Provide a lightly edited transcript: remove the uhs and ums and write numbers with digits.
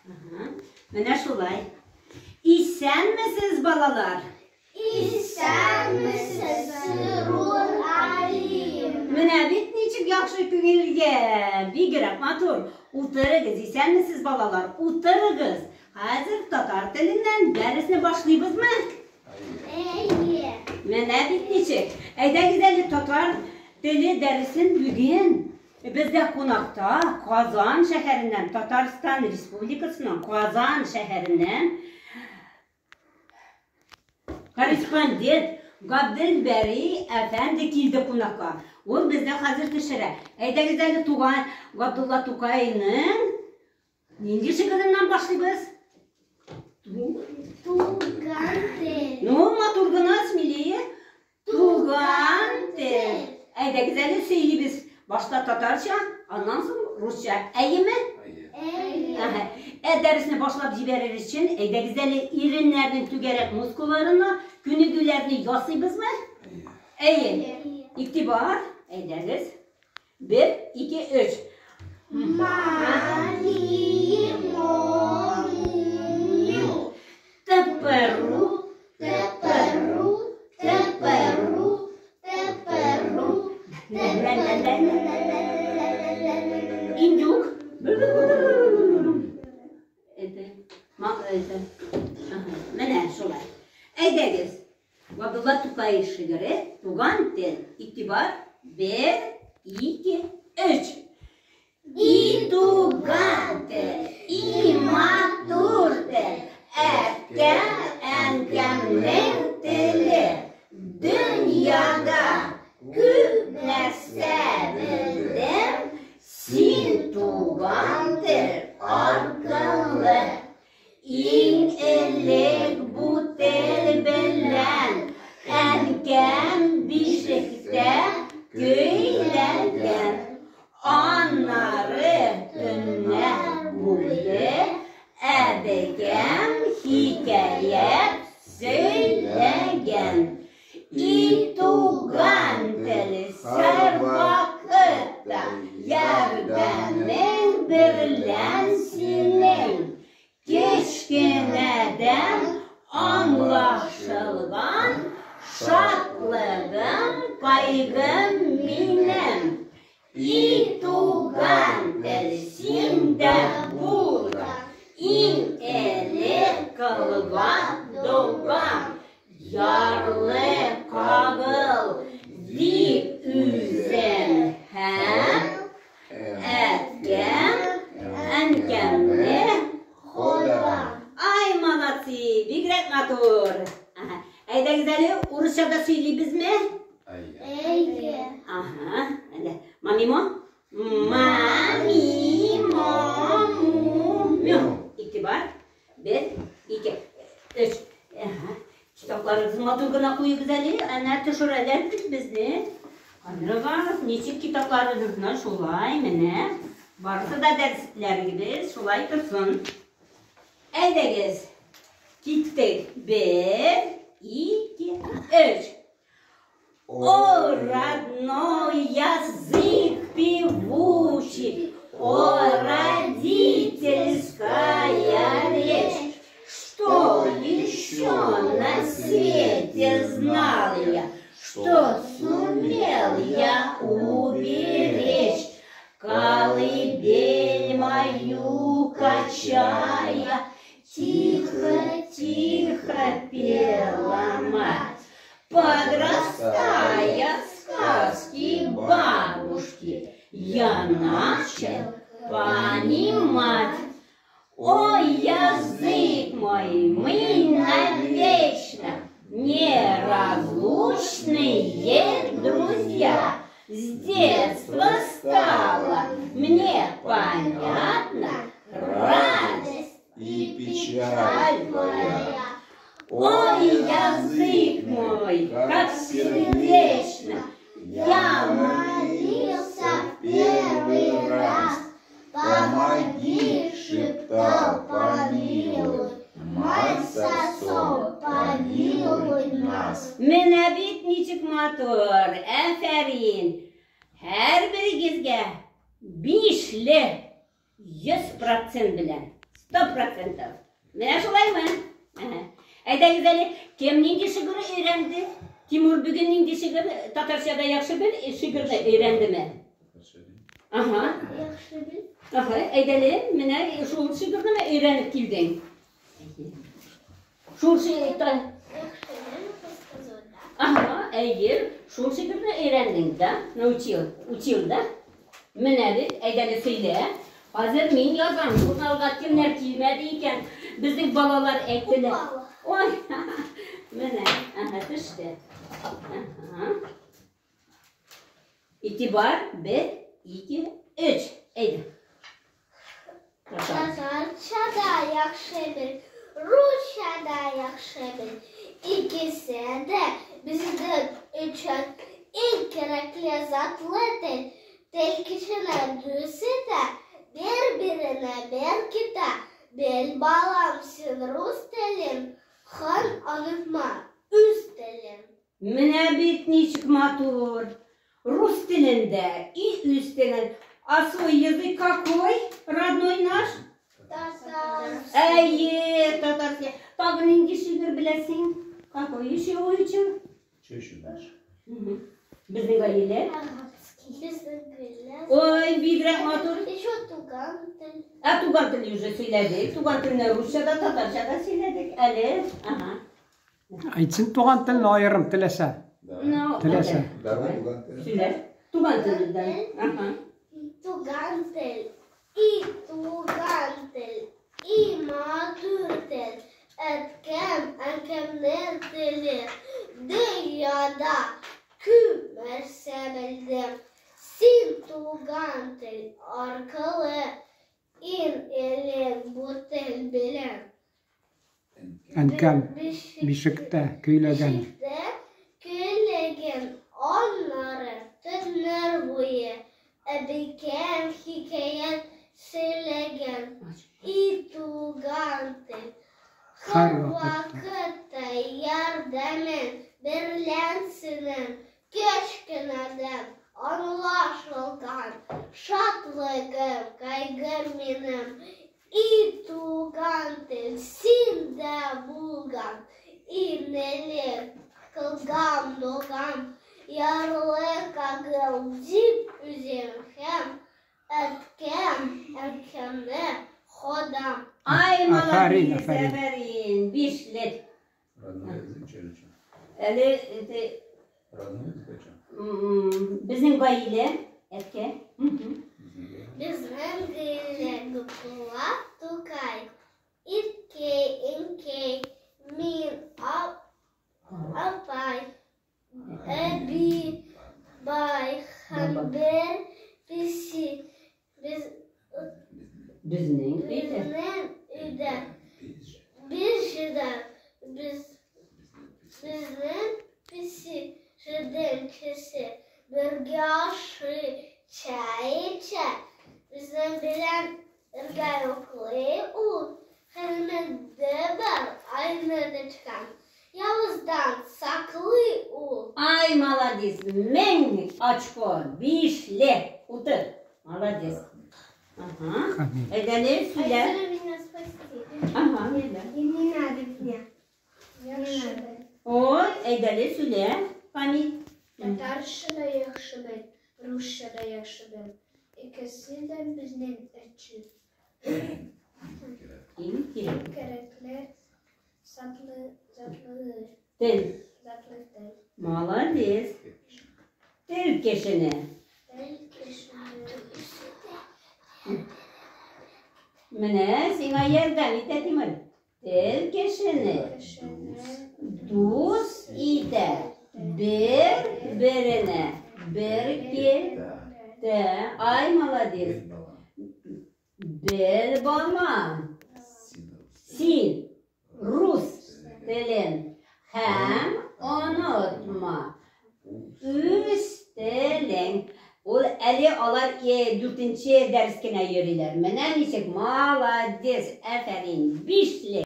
Менә шулай. Исәнмесез, балалар? Исәнмесез, Срур Алиевна. Менә бит ничек яхшы күңелгә, бигрәк матур. Утырыгыз, исәнмесез, балалар, утырыгыз. Хәзер татар теленнән дәресне башлыйбызмы? Әйе. Менә бит ничек. Әйдәгез әле татар теле дәресен бүген бездә кунакта Казан шәһәреннән, Татарстан Республикасының Казан шәһәреннән корреспондент Габделбәри әфәнде килде кунакка. Ул безне хәзер төшерә. Әйдәгез әле туган Габдулла Тукайның нинди шигыреннән башлыйбыз? Туган тел. Ну, матур гына, смелее. Туган тел. Әйдәгез әле сөйлибез. Башта татарча, аннан соң русча. Әйеме? Әйе. Ә дәресне башлап җибәрер өчен, әйдәгез әле иреннәрнең түгәрәк мускулларына күнегүләрне ясыйбызмы? Әйе. Игътибар, әйдәгез. Бер, ике, өч. Ма, ми, мо, му, мю. Т-п-ру, Т-п-ру, т-п-ру, т-п-ру, Индюк. Это, это. Ага, менә шулай. Әйдәгез. Габдулла Тукай шигыре Туган тел. Игътибар. Бер, ике, өч. И туган тел, и матур тел, әткәм, әнкәмнең теле. Дөньяда күп нәрсә белдем, син туган тел аркылы. Иң элек бу тел белән әнкәм бишектә көйләгән. Аннары төннәр буе әбекәм хикәят сөйләгән. И туган тел һәрвакытта ярдәмең берлән синең. Кечкенәдән аңлашылган шатлыгым, кайгым минем. И туган тел синдә булган, иң элек кылган догам. Ярлы кагыл дип үзем һәм әткәм, әнкәмне Хода. Ай, молодцы, бигрәк матур. Ага. Әйдәгез әле, урысча да сөйлибезме? Әйе. Ага, әле. Мамимо? Мамимо, му, мю. Игътибар. Бер, ике, өч. Ага. Китапларыгызны матур гына куегыз әле. Әнә төшерәләр бит безне. Камерага ничек китапларыгызны шулай менә. Барысы да дәресләрегез шулай торсын. Әйдәгез. Киттек. Бер, ике, өч. О, родной язык певучий, о, родительская речь, что еще на свете знал я, что сумел я уберечь? Колыбель мою качая, тихо-тихо пела мать. Подрастая, сказки бабушки я начал понимать. Ой, язык мой, мы навечно неразлучные друзья. С детства стало мне понятно радость И печаль твоя. Ой, язык мой, как сердечно я молился в первый раз. Помоги, шептал, помилуй, мать с отцом, помилуй нас. Менә бит ничек матур, афәрин. Һәрберегезгә бишле 100% белән. 100%. Менә шулаймы? Әйдәгез әле, кем нинди шигырь өйрәнде? Тимур бүген нинди шигырь татарчада яхшы бер шигырьне өйрәндеме? Ага. Яхшы бел. Ага, әйдәле, менә шул шигырьне өйрәнеп килдең. Шул шигырь. Ага, әйе, шул шигырьне өйрәндең, да? Научил, учил, да? Менә бит, әйдәле сөйлә. Хәзер мин язам, журналга кемнәр килмәде икән? Безнең балалар әйттеләр. Ой, менә, ага, төште. Ага. Игътибар, бер, ике, өч. Әйдә. Татарча да яхшы бел, русча да яхшы бел. Икесе дә безнең өчен иң кирәкле затлы тел. Тел кешене дус итә, бер-беренә беркетә. Бел, балам, син рус телен, һәм онытма үз телен. Менә бит ничек матур. Рус телендә и үз телен. А свой язык какой? Родной наш? Татар. Әйе, татарча. Тагын нинди шигырь беләсең? Какой еще выучил? Что еще дальше? Безнең гаилә. Безнең гаилә. Ой, бигрәк матур. Еще туган тел. Ә туган телне уже сөйләдек. Туган телне русча да, татарча да сөйләдек. Әле, ага. Әйтсен туган телне аерым теләсә. Ну, Теләсә. Давай туган тел. Сөйлә. Туган телдән. Ага. Туган тел. И туган тел. И матур тел. Әткәм, әнкәмнең теле. Дөньяда күп нәрсә белдем. Син туган тел аркылы иң элек бу тел белән. Әнкәм бишектә көйләгән. Бишектә көйләгән, аннары төннәр буе әбекәм хикәят сөйләгән. И туган тел, һәрвакытта ярдәмең берлән синең кечкенәдән аңлашылган шатлыгым, кайгым минем. И туган тел, син дә булган, иң элек кылган догам, ярлыкагыл дип үзем һәм әткәм, әнкәмне Ходам. Ай, Афәрин, молодец, афәрин. афәрин. Бишле. Родной язык, что ли, что? Әле это, Родной язык, что? Безнең гаилә, әткә. Безнең гаилә Габдулла Тукай, Иткәй, әнкәй, мин, апай, әби, бай һәм бер песи. Без Безнең өйдә. безнең өйдә без җиде, без безнең песи җиде кеше бергә ашый, чәй эчә, безнең белән бергә йоклый ул. Хезмәттә бар, айны тычкан. Явыздан саклый ул. Ай, молодец. Мең очко, бишле. Утыр. Молодец. Ага. Әйдәле, сөйлә. меня спасти. Ага, әйдә. И не надо меня. Не надо. Ой, әйдәле, сөйлә. Камил. Татарча да яхшы бел, русча да яхшы бел. Икесе дә безнең өчен Иң кирәк. кирәкле затлы затлы Тел. затлы тел. Молодец. Тел кешене. Тел кешене Менә сиңа ярдәм итә Тимур. Тел кешене кешене дус итә. Бер беренә беркетә. Ай, молодец. Бел балам. Син рус телен һәм онытма үз телең. Ул әле алар дүртенче дәрес кенә йөриләр. Менә ничек молодец, афәрин, бишле.